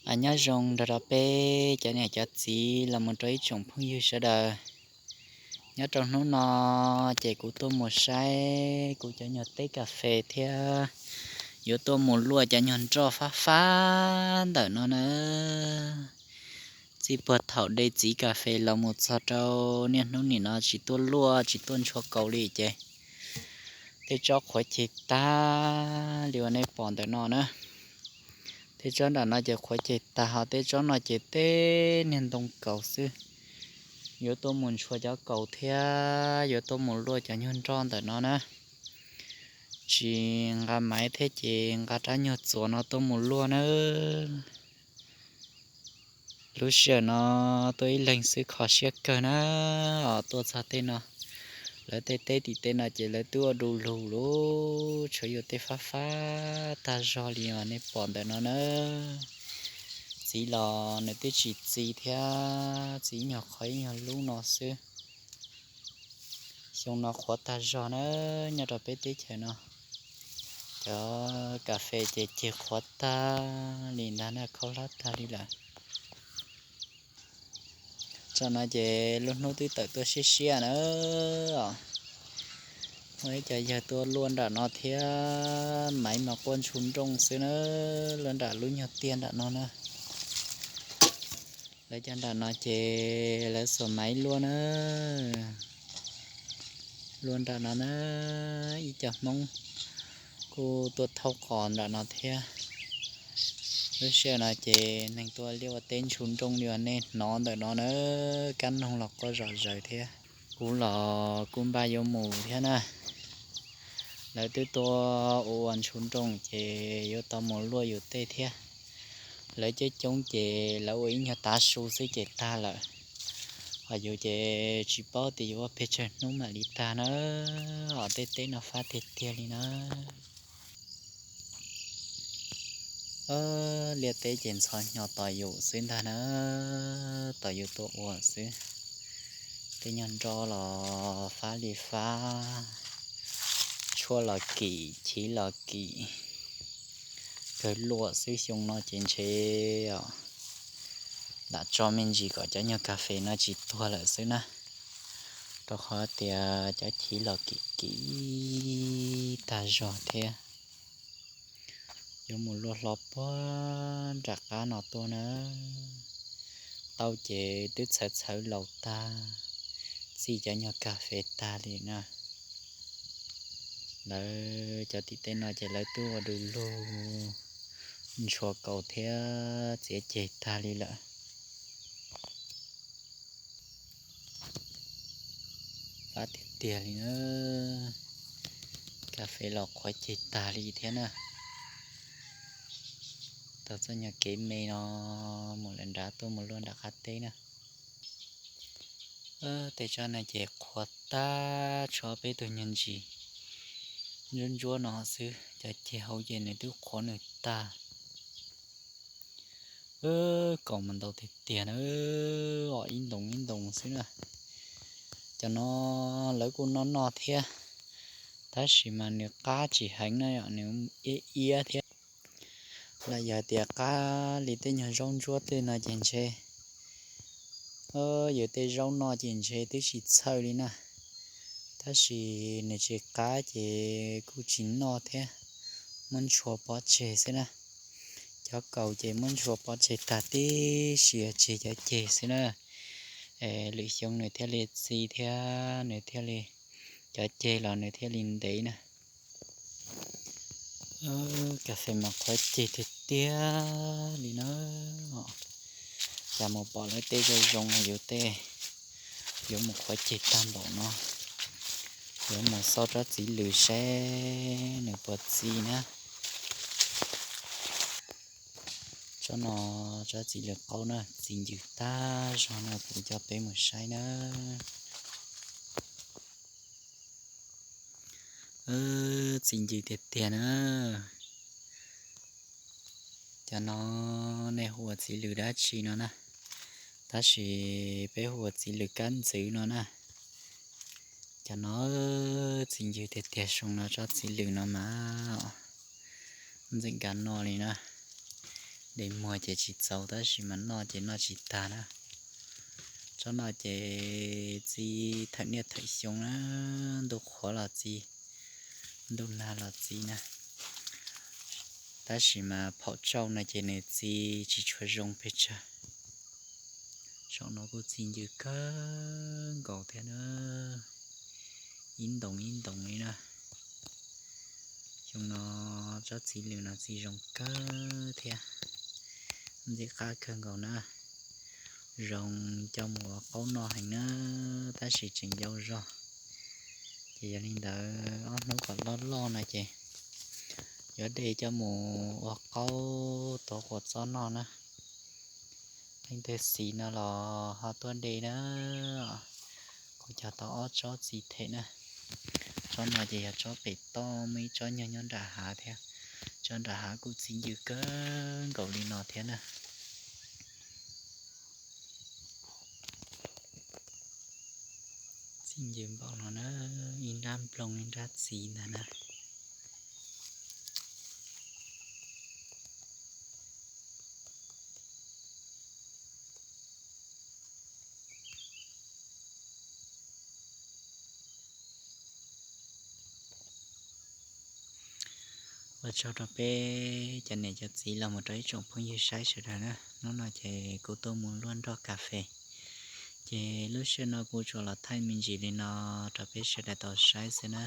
Nyob zoo nrog rau peb cov niam cov txiv los mus rau ib tsoom phooj ywg sawv daws. Nyob rau hnub no ces kuv tuaj mus saib kuv cov nyuag teb kas fes thiab yuav tuaj mus luaj cov nyuag nroj fab fab ntawm no na. Txij puag thaum de txiv kas fes los mus txog rau niaj hnub nim no tsis tuaj luaj tsis tuaj ntshua kaus li ces tej tsob qhuav ceg tag li uas nej pom ntawm no na. Tej tsob nram no ces qhuav ceg tag, ho tej tsob no ces tej niag ntoo kaus xwb. Yuav tuaj mus ntshua cov kaus thiab yuav tuaj mus luaj cov nyuag nroj ntawm no na. Tsis nqa maiv thiab ces nqa rab nyuag txuas no tuaj mus luaj na. Lub sij hawm no tuaj ib leeg xwb kho siab kawg na, os tuaj txog tej no. Lawv tej teb tim tej no ces lawv twb ua du lug lawm, tshuav yus tej fab fab tag zog li uas nej pom ntawm no na. Txiv los nws twb tsis txi thiab, txi ib nyuag qhov ib nyuag lub no xwb. Xyoo no qhuav tag zog na, nyob rau peb teb chaws no cov kas fes ces ceg qhuav tag li ntag na, khaub hlab tag li lawm. Tam no ces lub hnub twb tawm tuaj siab siab na. Muaj ib co yawg tuaj luaj nram no thiab, maiv mas quaj ntshua nrooj xwb na, luaj nram lub nyuag tiaj nram no na. Lawv cov nram no ces lawv xuas maiv luaj na. Luaj nram no na, ib co Hmoob kuj tuaj thauj qos nram no thiab. Lub sij hawm no ces neeg tuaj liaj ua teb ntshua nrooj li uas nej hnov ntawm no na, kab noog los quaj zom zaws thiab. Kuv los kuj npaj yuav mus thiab na. Lawv twb tuaj ua ua ntshua nrooj ces yuav tau mus luaj yus tej thiab. Lawv coob coob ces lawv ua ib nyuag tav su xwb ces tag lawm. Ho yus ces tsis paub tias yuav ua pes tsawg hnub mam li tag na. Os tej teb no fab tiag tiag li na. Liaj teb ces ntxhov hnyo tos yus xwb ntag na, tos yus tuaj ua xwb. Tej nyuag nroj los fab li fab, tshuaj los kim, chiv los kim, kawg luaj xwb. Xyoo no ces ntshe lam tso me ntsis kom cov nyuag kas fes no tsis tuag lawm xwb na, rau qhov tias cov chiv los kim kim tag zog thiab. Yuav mus luaj hlo puag nram qab no tuaj na. Tau ces twb txhawv txhawv laus tag, txij cov nyuag kas fes tag li na. Lawv cov tim tej no ces lawv twb ua du lug ntshua kaus thiab txiav ceg tag li lawm. Fab tiag tiag li na. Kas fes los qhuav ceg tag li thiab na. Tau txoj nyuag kev me no mus lawm nrad tuaj mus luaj nram qab teb na. Tej tsob no ces qhuav tag, tshuav peb tug nyuag ntsis ntsuab ntsuab no xwb, cov ceg hauv ces nws twb qhuav nws tag. Kaus mas ntau tiag tiag na, os ib ntoos ib ntoos xwb na. Cov no lawv kuj noj noj thiab, tab sis mas nws qab tsis heev na, nws iab iab thiab. Los yog tias qab li tej nyuag zaub ntsuab tej no ces ntshe, yus tej zaub noj ces ntshe twb tsis txhawj li na. Tab sis nws tsis qab ces kuj tsis noj thiab, muab ntshua pov tseg xwb na. Cov kaus ces muab ntshua pov tseg tag tib si, tseg cov ceg xwb na. Lwm xyoo nws thiaj li txi thiab nws thiaj li, cov ceg los nws thiaj li ntev na. Kas fes mas qhuav ceg tiag tiag li na. Cas mus pom lawv tej zoo zoo, yus tej yuav mus qhuav ceg tag npaum no. Yuav mus xauj tsob txiv lws saib nws puas txi na. Tsob no, tsob txiv lws qaub na, txi ncws tag zog no, kuv coj peb mus saib na. Txi ncws tiag tiag na. Cov no nej hu ua txiv lws dab tsi no na, tab sis peb hu ua txiv lws kab ntxwv no na. Cov no txi ncws tiag tiag, zoo no tsob txiv lws no mas ntxim nkav no li na. Dej muag ces tsis txaus tab sis mas noj ces noj tsis tag na. Tsob no ces txi thawm niaj thawm xyoo na, ntuj qhuav los txi, ntuj nag los txi na. Tab sis mas phaum tsauj no ces nws txi tsis tshua zoo pes tsawg. Saum no kuj txi ncw kawg nkaus thiab na, ib ntoos ib ntoos li na. Xyoo no tsob txiv lws no txi zoo kawg thiab, ntxim qab kawg nkaus na, zoo coj mus ua qaub noj heev na, tab sis tseem yau zog. Ces yog li ntawd ob hnub kom loj loj no ces yuav de coj mus ua qaub tuav quav txob noj na. Leej twg xis no los ho tuaj de na, kuv cog tau ob tsob txiv them na. Tsob no ces yog tsob pem toj, muaj ib tsob nyuag nyob nram hav thiab. Tsob nram hav kuj txi ncw kawg nkaus li no thiab na. Txi ncw npaum no na, ib nrab nplooj ib nrab txiv ntag na. Ua tsaug rau peb cov niam cov txiv los mus rau ib tsoom phooj ywg saib sawv daws na. Hnub no ces kuv tuaj mus luaj nroj kas fes, ces lub sij hawm no kuv tsuas los thaij me ntsis li no rau peb sawv daws tau saib xwb na.